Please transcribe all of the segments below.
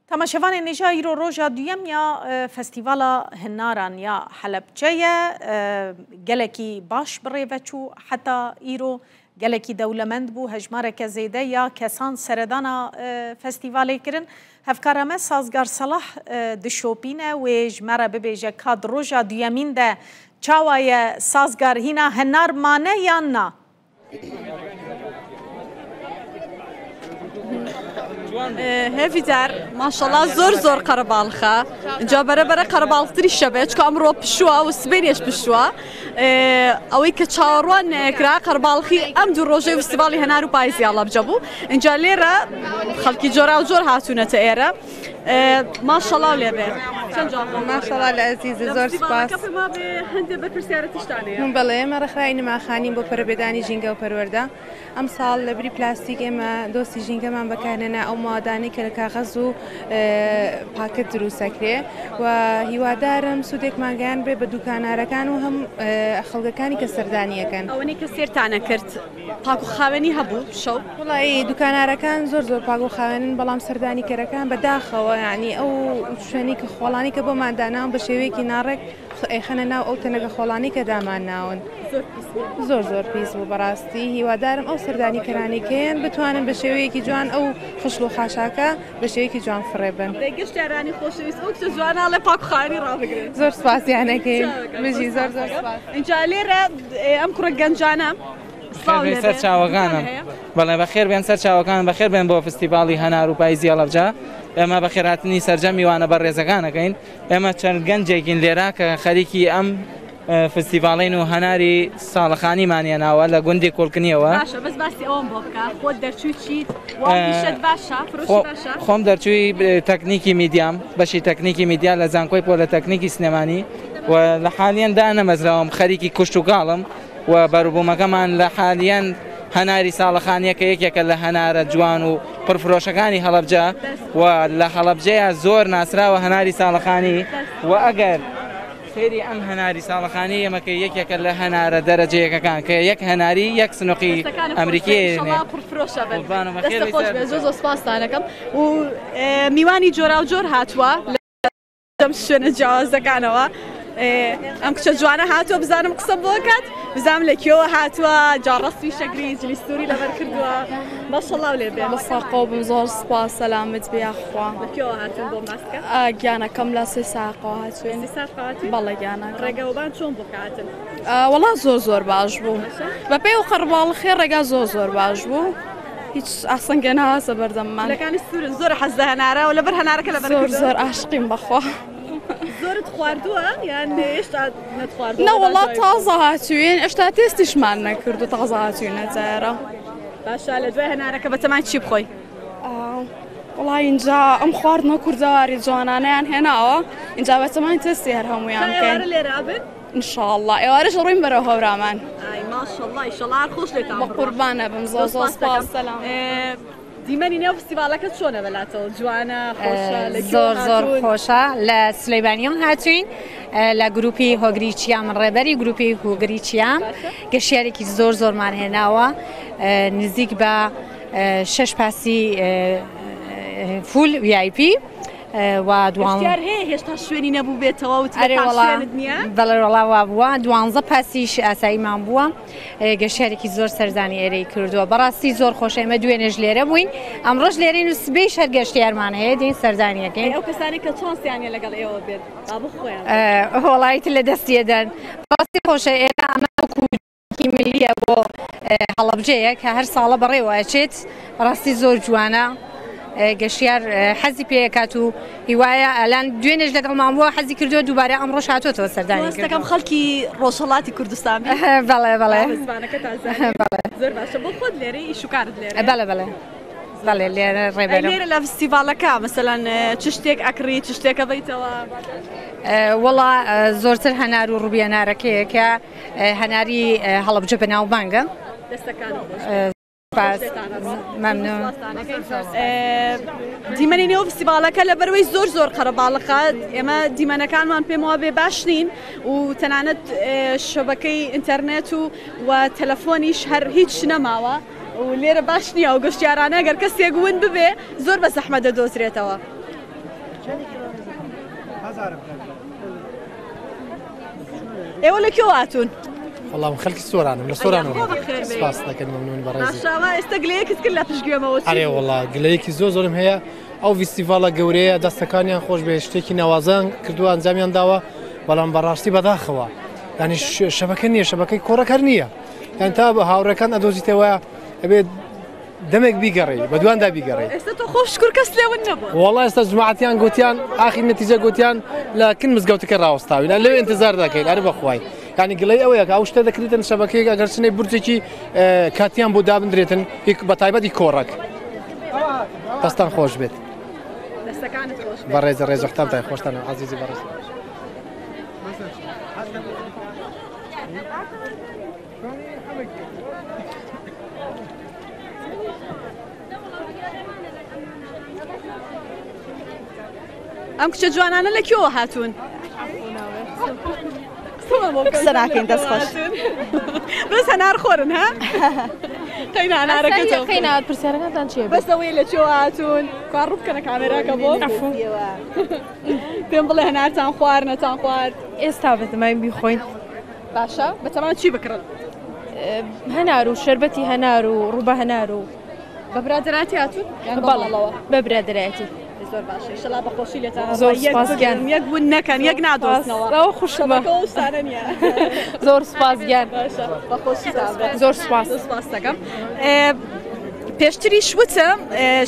Temaşevanên nêja îro roja duyem ya Festîvala Hinaran ya Helebçe ye. Gelekî baş bi rê ve çû heta îro. Gelekî dewlemend bû, hejmareke zêde ya kesan seredana festîvalê kirin. Hevkara me Sazgar Selah dişopîne wê ji me re bibêje ka di roja duyemîn de çawa ye Sazgar hîna hinar mane yan na? هێڤیدار ماشەڵا زۆر زۆر قەرەباڵخە جا بەرە بەرە قەرەباڵتریشە بێت چکە ئەمڕۆ پشووە و سبەینێش پشووە ئەوەی کە چاوەڕوان نەکرا قەرباڵخی ئەم دوو ڕۆژەی فستیڤاڵی هەنار و پایزی هەڵەبجە بوو اینجا لێرە خەڵکی جۆرا و جۆر هاتوونەتە ئێرە ماشەڵا لێ بێ ماشەڵا لە ئەزیزە زۆر سپاس هەندێک بەرپرسیارەتیشتانەیە بەڵێ ئێمە ڕێکخراوی نماخانین بۆ پەرەپێدانی ژینگە و پەروەردە ئەمساڵ لەبری پلاستیک ئێمە دۆستی ژینگەمان بەکارهێنا ئەو مادانەی کە لە کاغەز و پاکەت دروستەکرێ و هیوادارم سوودێکمان گەیان بێ بە دوکانارەکان و هەم خەڵکەکانی کە سەردانیەکەن. ئەوەنەی کە سێرتانە کرد پاک و خاوێنی هەبوو شەو؟ وەڵایی دوکانارەکان زۆر زۆر پاک و خاوێنن بەڵام سەردانیکەرەکان بەداخەوە یانی ئەو شوێنی کە خۆڵانی کە بۆمان داناون بە شێوەیەکی ناڕێک ئەیخەنە ناو ئەو تەنەکە خۆڵانەی کە دامان ناون زۆر زۆر پیس بوو بەڕاستی هیوادارم ئەو سەردانی کەرانەی کەیەن بتوانن بە شێوەیەکی جوان ئەو خشڵ و خاشاکە بە شێوەیەکی جوان فڕێ بن. دەی گەشتیارانی خۆشەویست ئەو کچە جوانە ئەڵێ پاک و خاوێنی ڕابگرن. زۆر سوپاسیان ئەکەین بژی زۆر زۆر سوپاس. ئینجا لێرە ئەم کوڕە گەنجانە سڵاو لێ سەر چاوەکانم بەڵێ بەخێر بێن سەر چاوەکان بەخێر بێن بۆ فستیڤاڵی هەنار و پایزی هەڵەبجە ئێمە بەخێرهاتنی سەرجەم میوانە بەڕێزەکان ئەکەین ئێمە چەند گەنجێکین لێرە کە خەریکی ئەم فستیڤاڵین و هەناری ساڵەخانیمان هێناوە لە گوندی کوڵکنیەوە. باشە بەس باسی ئەوەم بۆ بکە خۆت دەرچووی چیت و ئیشت باشە فرۆشی باشە؟ خۆم دەرچووی تەکنیکی میدیام بەشی تەکنیکی میدیا لە زانکۆی پۆلەتەکنیکی سلێمانی و لە حالیەن دانەمەزراوم خەریکی کوشتوکاڵم و بەروبوومەکەمان لە حالیەن هەناری ساڵەخانیە کە یەکێکە لە هەنارە جوان و پڕفرۆشەکانی هەڵەبجە و لە هەڵەبجەیە زۆر ناسراوە هەناری ساڵەخانی و ئەگەر سەیری ئەم هەناری ساڵەخانی ئێمە کە یەکێکە لە هەنارە دەرەجە یەکەکان کە یەک هەناری یەک سنوقی ئەمریکی پڕفرۆشە بن دەستە خۆش بێ زۆر زۆر سپاستانەکەم و میوانی جۆراوجۆر هاتووە لەم شوێنە جیاوازەکانەوە ئەم کچە جوانە هاتووە بزانم قسە بۆ کات بزانم لە کوێوە هاتووە جا ڕەسمی شەکری جلی سووری لەبەر کردووە ماشەڵڵا لێ بێ بەساقەوە بم زۆر سپاس سەلامت بێ یاخوا لە کوێوە هاتوون بۆ ماسکە گیانەکەم لە سێ ساقەوە هاتووین سێ ساقەوە هاتووین بەڵێ گیانەکەم ڕێگەوبان چۆن بوو کە هاتن وەڵا زۆر زۆر باش بوو بەپێی ئەو قەرەباڵخی ڕێگا زۆر زۆر باش بوو هیچ ئاسنگە نەهاتە بەردەممان. جلەکانی سوورن زۆر حەز لە هەنارە و لەبەر هەنارەکە لەبەر زۆر زۆر عاشقیم بەخوا. زۆرت خواردووە یان هێشتا نەتخواردووە؟ نەوەڵا تازە هاتووین ئێشتا تێستیشمان نەکردو تازە هاتووینە جارە. باشە لە دوای هەنارەکە بەتەمای چی بخۆی؟ وەڵا ئینجا ئەم خواردنە کوردەواری جوانانەیان هێناوە ئینجا بەتەمای تێستی هەر هەموویان بکەین. ئێوارە لێرە ئەبن؟ ئینشاڵڵا ئێوارەش ڕووین بەرەو هەورامان. ئای ماشەڵڵا ئیشەڵڵا هەر خۆش لێتان بڕوا. بەقوربانە بم زۆر زۆر سپاس سەلام. دیمەنی نێو فستیڤاڵەکە چۆنە بەلاتەوە جوانە خۆشە لە کوێوە زۆر زۆر هاتوون؟ خۆشە لە سلەیمانیەوە هاتوین لە گروپی هۆگری چیا من ڕێبەری گروپی هۆگری چیام گەشتیارێکی زۆر زۆرمان هێناوە نزیک بە شەش پاسی فول ویایپی و دوان گەشتیار هەیە هێشتا شوێنی نەبووبێتەوە و ئەرێ تبێتان وەڵا شوێنت نییە؟ بەڵێ وەڵا وا بووە دوانزە پاسیش ئاساییمان بووە گەشتیارێکی زۆر سەردانی ئێرەی کردووە بەڕاستی زۆر خۆشە ئێمە دوێنێش لێرە بووین ئەمڕۆش لێرەین و سبەیش هەر گەشتیارمان هەیە دێین سەردانیەکەین ئەی ئەو کەسانەی کە چانسیان نییە لەگەڵ ئێوە بێت با بۆ خۆیان وەڵایت لە دەستی ئەدەن بەڕاستی خۆشە ئێرە ئەمە وەکوو ملیە بۆ هەڵەبجەیە کە هەر ساڵە بەڕێوە ئەچێت ڕاستی زۆر جوانە گەشتیار حەزی پێکات و هیوایە ئەلان دوێنێش لەگەڵمان بووە حەزی کردووە دووبارە ئەمڕۆش هاتووەتەوە سەردانی دەکەم خەڵکی ڕۆژهەڵاتی کوردستان بەڵێ بەڵێ زۆر باشە بۆ خۆت لێرەی ئیش و کارت لێرە بەڵێ بەڵێ بەڵێ لێرە ڕێبەرم لێرە لە فستیڤاڵەکە مەسەلەن چ شتێک ئەکڕی چ شتێکە بەیتەوە وەڵا زۆرتر هەنار و ڕوبیەنارەکەیە کە هەناری هەڵەبجە بەناوبانگە. سپاس مەمنون. دیمەنی نێو فستیڤاڵەکە لەبەرەوەی زۆر زۆر قەرەباڵخە ئێمە دیمەنەکانمان پێم وابێ باش نین و تەنانەت شەبەکەی ئینتەرنێت و و تەلەفۆنیش هەر هیچ نەماوە و لێرە باش نییە و گەشتیارانە گەر کەسێک ون ببێ زۆر بە زەحمەت دەدۆزرێتەوە. ئێوە لە کوێوە هاتوون؟ وەڵا من خەڵکی سۆرانم لە سۆرانەوە سپاس دەکەن مەمنون بەڕێزی. ماشاءاللە ئێستا گلەیەکت کرد لە پشت گوێمەوە چی ئەرێ وەڵا گلەیەکی زۆر زۆرم هەیە ئەو ڤیستیڤاڵە گەورەیە دەستەکانیان خۆش بێ شتێکی ناوازەیان کردووە ئەنجامیان داوە بەڵام بەڕاستی بەداخەوە یعنی شەبەکە نییە شەبەکەی کۆڕەک هەر نییە یان تا هاوڕێکان ئەدۆزیتەوە ئەبێت دەمێک بیگەڕێی بەدواندا بیگەڕێی. ئێستا تۆ خۆ شکور کەس لێون نەبوو. وەڵا ئێستا جماعەتیان گوتیان ئاخیر نەتیجە گوتیان لە کن مزگەوتەکە ڕاوەستاوین لەوێ ئینتزار دەکەین ئەرێ بەخوای یانی گلەی ئەوەیە کە ئەو شتە دەکرێتن شەبەکەیەک ئەگەر چنەی برجێکی کاتیان بۆ دابندرێتن بە تایبەتی کۆڕەک دەستان خۆش بێت. دەستەکانت خۆش بێت. بەڕێزە ڕێز وەختانتان خۆشتان عەزیزی بەڕێز. ئەم کچە جوانانە لە کوێوە هاتوون؟ قسە ناکەین دەست خۆش. بەس هەنار خۆرن ها؟ قەینا هەنارەکە تۆ. قەینا پرسیارەکانتان چییە؟ بەس ئەوەیە لە کوێوە هاتوون؟ کوا ڕوو بکەنە کامێراکە بۆ. پێم بڵێ هەنارتان خوارد نەتان خوارد؟ ئێستا بەتەماین بیخۆین. باشە بەتەمان چی بکڕن؟ هەنار و شەربەتی هەنار و ڕووبە هەنار و بە برادەرایەتی هاتوون یان بە ماڵەوە؟ بە برادەرایەتی. زۆر باشە ئیشەڵا بە خۆشی لێتان زۆر یەک سوپاس گیان. بگرن یەک ون نەکەن یەک نادۆزنەوە. ئەوە خوشکمە. شەبەکە ئەو شتانە نییە. زۆر سوپاس گیان. باشە بە خۆشیتان بێت. زۆر سوپاس. زۆر سوپاس دەکەم. پێشتریش وتم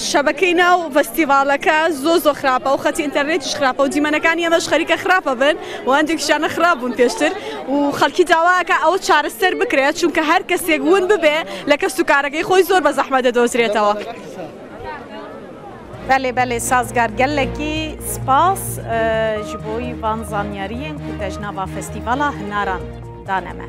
شەبەکەی ناو ڤستیڤاڵەکە زۆر زۆر خراپە و خەتی ئینتەرنێتیش خراپە و دیمەنەکانی ئەمەش خەریکە خراپە بن و هەندێکیشیانە خراپ بوون پێشتر و خەڵکی داواکە ئەوە چارەسەر بکرێت چونکە هەر کەسێک ون ببێ لە کەس و کارەکەی خۆی زۆر بە زەحمەت دەدۆزرێتەوە. بەلێ بەلێ سازگار gelekî spas ji bo van zanyariyên ku te ji nava festîvala hinaran dane me.